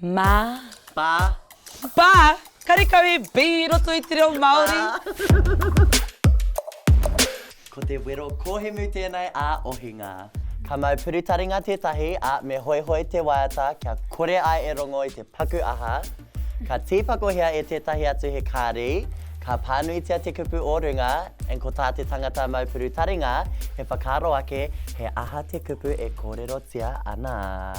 Ma. Ba. Ba? Karekau he B i roto i te reo Māori. Ko te wero kōhemu tēnei a Ohinga. Ka mau purutaringa tētahi, ā, me hoihoi te waiata kia kore ai e rongo i te paku aha. Ka tīpakohia e tētahi atu he kāri, ka pānuitia te kupu o runga, and ko tā te tangata mau purutaringa, he whakaaro ake he aha te kupu e kōrerotia ana.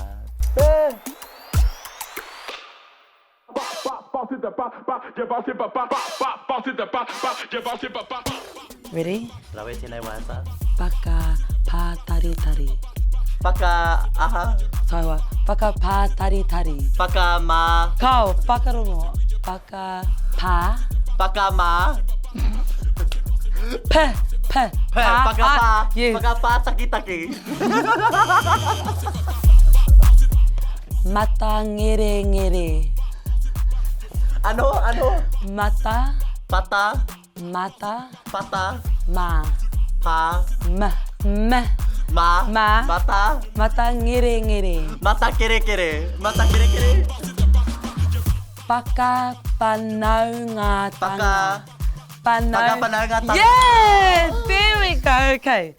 Ready? Rawe tēnei waiata. Whaka pātaritari. Whaka aha? Taua. Whaka pātaritari. Whaka mā. Kao, whakarongo. Whaka pā. Whaka mā. P, p, P, whaka pā. Yes. Whaka pātakitaki. Matangerengere. Ano, ano. Mata. Pata. Mata. Pata. Ma. Pa. M. M. Ma. Ma. Mata. Matangerengere. Mata kerekere. Mata kerekere. Whakawhanaungatanga. Whaka. Whanau. Whakawhanaungatanga. Yes! There we go. Okay.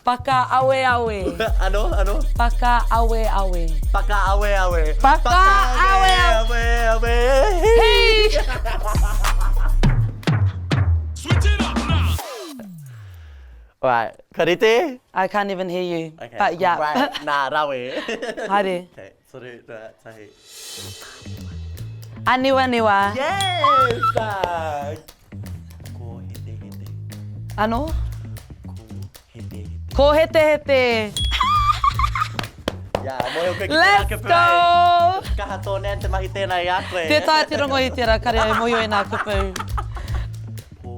Whakaaweawe. Ano, ano? Whakaaweawe. Whakaaweawe. Whakaaweawe. Whakaaweawe. Hey! Alright, ka rite? I can't even hear you. Okay. But yeah. Right, nā, rawe. Haere. Okay, toru, rua, tahi. Aniwaniwa. Yes! Kōhetehete. Ano? Kōhetehete. Kōhetehete. Yeah, mōhio koe ki tērā Let's kupu, go! eh? Kaha tō nan te mahi tēnā i a koe. Tē taea te rongo i tērā, kare au mōhio i nā kupu. Pō,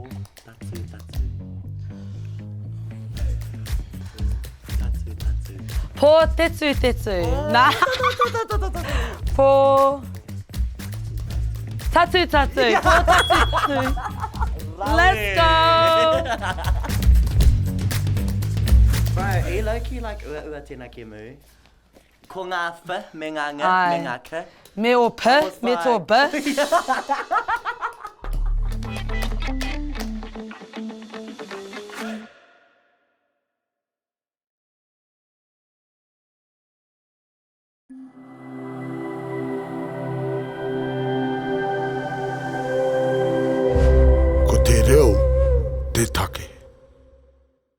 tatu, tatu. Tatu, tatu. Pō tetu tetu. Nā. Pō. Tatu tatu. Pō tatu tatu. Let's go! Bro, i low-key like uaua tēnā kēmu. Ko ngā f me ngā ng me ngā k. Me o p, me tō b.